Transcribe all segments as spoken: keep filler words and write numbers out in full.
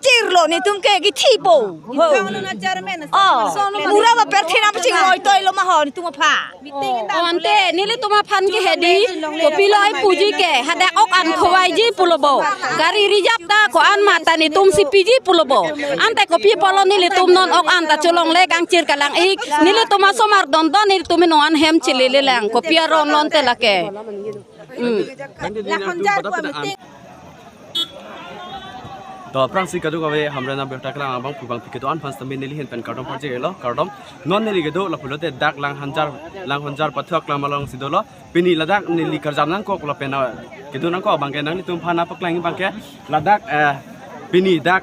Chirlo netum ke kithi po. Ho. Oh, mura ba perthin apching loi toi lo ma ho netum aphan. Oh, ante nelitum aphan ke hedi. Kopilo ai puji ke. Hadak ok an khovaiji pulo bo. Gari reserve ta ko-an ma ta netum si piji pulo bo. Ante kopi apotlo nelitum non ok an ta cholongle kangchir kalang-ik. Nelitum asomar dondon nelitum non an hem chelele lang. Kopi aron lo ante lake. Hmm. Lahonjar pu meeting. To aphrangsi kadokave Hamren abirta kelang abang pu bang pike do-an aphan sitame neli ahin pen kardom parjelo, kardom. Non neli kedo lapulote dak Langhanjar, Langhonjar pathu aklam alongsi dolo. Pini ladak neli karjam nangkok lapen, ah, kedo nangkok abang ke nanglitum aphan paklang abang ke ladak, eh, pini dak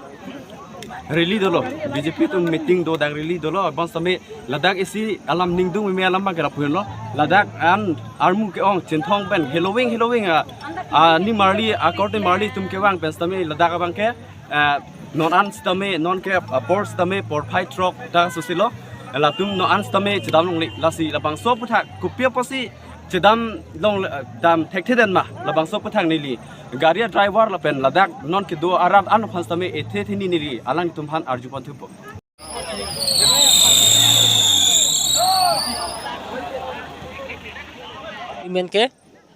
rally dolo, B J P atum meeting do dak rally dolo, bang sitame ladak isi alam ningdung meme alam abang ke lapu-an lo. Ladak an armu ke-ong Chinthong pen heloving heloving, ah, ah, nimarli, ah, korte marli atum kevang pen sitame ladak abang ke, ah, non an sitame non ke, ah, por sitame porphai throk ta susi lo. Latum non an sitame chedam longle lasi labangso aphuthak kopi apotsi chedam long, ah, dam thekthe det ma labangso aphuthak neli gari driver lapen ladak non kedo arat an aphan sitame ethe theni neli alangtum aphan arju pon thupo. Imen ke,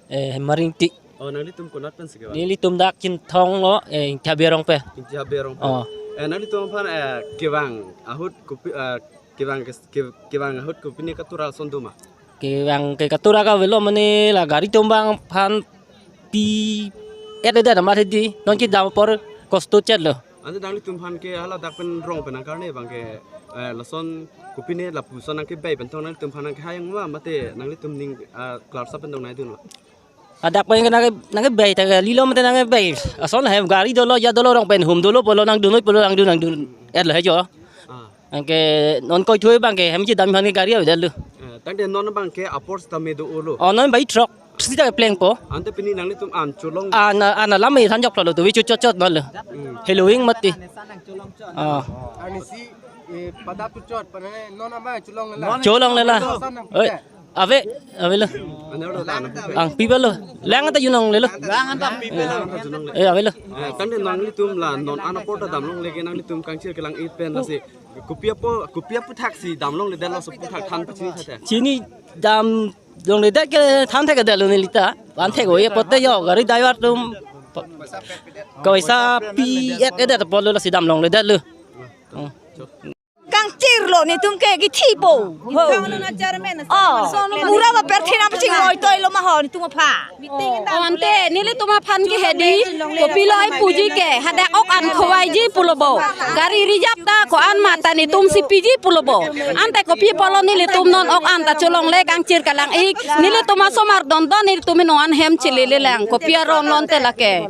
eh, Maringti. Oh, nanglitum konat pensi kevang? Nelitum dak Chinthong lo, eh, Ingti Habe arong pen. Ingti Habe arong pen. Oh. Eh, nanglitum aphan, eh, kevang ahut kopi, eh, kevang kes-, ke-, kevang ahut kopine katura ason do ma? Kevang ke katura ke avelo mane la gari atum abangphan pi-et-edet amat hedi non kedam apor kosto chet lo. Ante nanglitum aphan ke haladak pen rong pen nangkarne abang ke, eh, lason kopine lapuson nangkebai pen tong nanglitum aphan nangkehai ma mate nanglitum ning, ah, klarsa pen tong nangdun ma? Hadak pen nangke, nangkebai ta kalilo mate nangkebai. Ason hem gari dolo, ya dolo, rong pen hum dolo pulo nangdun noi pulo nangdun nangdun-et lo he jo. Ah. Anke non koi thui abang ke hem chedam aphan ke gari avedet lo. Eh, tangte non abang ke apor sitame do-o lo. Oh, non bai throk sita plengpo. Ante pini nanglitum an cholong. An, an alam me than jok lo tu vi chu chot chot non lo. Hmm. Heloving mati. Ah. Anisi, eh, pada tu chot, pada non abang cholong lela. Cholong lela. Oi. Ave, avelo. Ang pipelo. Lang anta junong lelo. Lang anta pipelo. Eh, avelo. Eh, tangte nanglitum la non an apor ta dam longle ke nanglitum kangchir kelang-ik pen lasi kopi apo, kopi aphuthaksi dam longledetlo laso aphuthak than pachini thate. Chini dam longledet ke than thekthedetlo nelita. Van thek-oi apot te yo gari driver atum kaisa pi-et-edet apotlo lasi dam longledetlo. Hmm. Kangchirlo netum ke kithi po. Ho. Oh, mura ba perthin apching loi toi lo ma ho netum aphan. Oh, ante nelitum aphan ke hedi. Kopilo ai puji ke. Hadak ok an khovaiji pulo bo. Gari reserve ta ko-an ma ta netum si piji pulo bo. Ante kopi apotlo nelitum non ok an ta cholongle kangchir kalang-ik. Nelitum asomar dondon nelitum non an hem chelele lang. Kopi aron lo ante lake.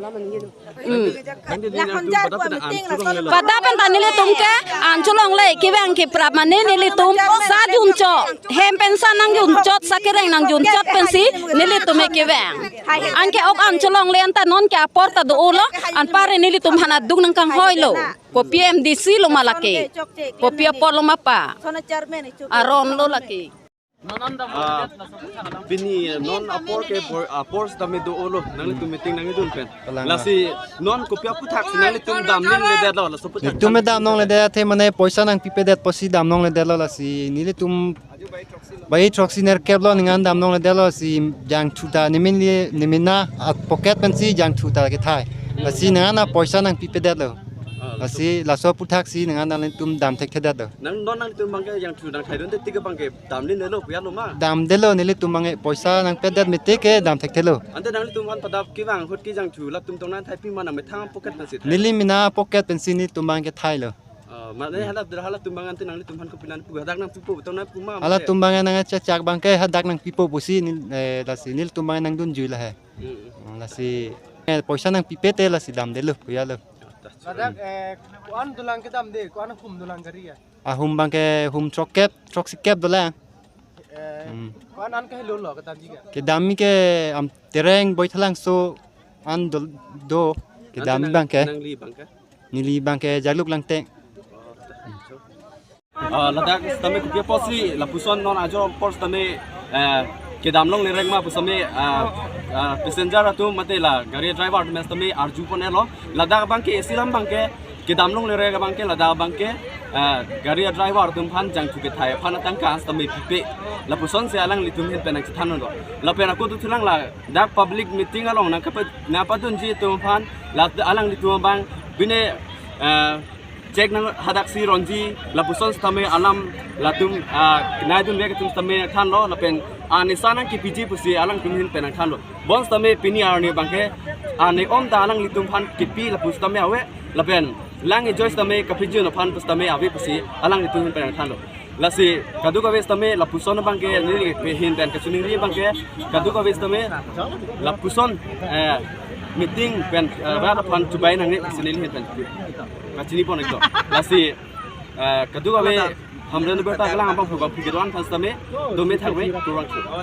Hmm. Pada pen ta nelitum ke an cholongle kevang ke prap mane nelitum sa junchot hem pen sa nangjunchot sa kereng nangjunchot pensi nelitum ke kevang. Anke ok an cholongle anta non ke apor ta do-o lo anparke nelitum aphan aduk nangkanghoi lo. Kopi M D C lo ma lake. Kopi apor lo ma pa. Aron lo lake. Ah, pini non apor ke por, apor sitame do-o lo, nanglitum meeting nangkedun pen. Kalang. Lasi non kopi aphuthaksi nanglitum dam longledetlo, laso aphuthak. Netum dam longledet athe mane poisa nangpipedet pusi dam longledetlo lasi nelitum bai throksi nerkep lo ningan dam longledetlo si jangthu ta nemin li, nemina a pocket pensi jangthu ta kethai. Lasi ningan a poisa nangpipedetlo. Ah, lasi laso aphuthak si ningan nanglitum dam thekthedetlo. Nang non nanglitum abang ke jangthu nangthaidunde tik abang ke dam longledetlo pu ya lo ma? Damdetlo nelitum abang ke poisa nangpedet mete ke dam thekthelo. Ante nanglitum aphan pada kevang ahut ke jangthu latum tong nangthai pima nangmethang pocket pensi thai. Neli mina pocket pensi netum abang ke thailo. Ah, mane hala halatum abang ante nanglitum aphan kopi nangpu hadak nangpipo tong nangpu ma? Halatum abang nangchechak abang ke hadak nangpipo pusi nel, eh, lasi nelitum abang nangdunjui lahe. Hmm. Hmm, lasi, eh, poisa nangpipe te lasi damdetlo pu ya lo. Ladak, eh, ko-an dolang kedamde, ko-an hum dolang gari ya? Ahum abang ke hum throkkep, throksikep dolang. Eh, hmm. Ko-an an kahelo lo kedamji ke? Kedamji ke am Tereng Boithalangso an do, do kedam ante nang, abang ke. Nangli abang ke? Neli abang ke Jaluk Langteng. Ah, ladak sitame kopi apotsi lapuson non ajo apor sitame, eh, kedam longle rek ma pu sitame, ah, ah, passenger atum mate la gari driver atum sitame arju pon-etlo. Ladak abang ke isi alam abang ke kedam longle re abang ke, ladak abang ke, eh, gari driver atum aphan jangthu kethai aphan atangka sitame pipe. Lapusonsi alanglitum ahin pen nangchethan lo. Lapen ako tu thulang ladak public meeting along nangkapa-, nangpadunji atum aphan, la alanglitum abang pine, eh, check nang hadaksi ronji, lapuson sitame alam latum, ah, nangdunvek atum sitame thanlo, lapen anisa nangkepiji pusi alangtum ahin pen nangthanlo. Bonsitame pini arni abang ke, ah, ne om ta alanglitum aphan kepi lapu sitame ave, lapen lang ejoi sitame kapijun aphan pusitame ave pusi alanglitum ahin pen nangthanlo. Lasi kadokave sitame lapuson abang ke neli ahin pen kachiningri abang ke, kadokave sitame lapuson, eh, meeting pen, eh, rat aphan chubai nangne pusi neli ahin pen kachini pon ikto. Lasi, eh, kadokave Hamren Berta kelang abang phu bang phu kedo-an aphan sitame dome thangme, kurvangthu.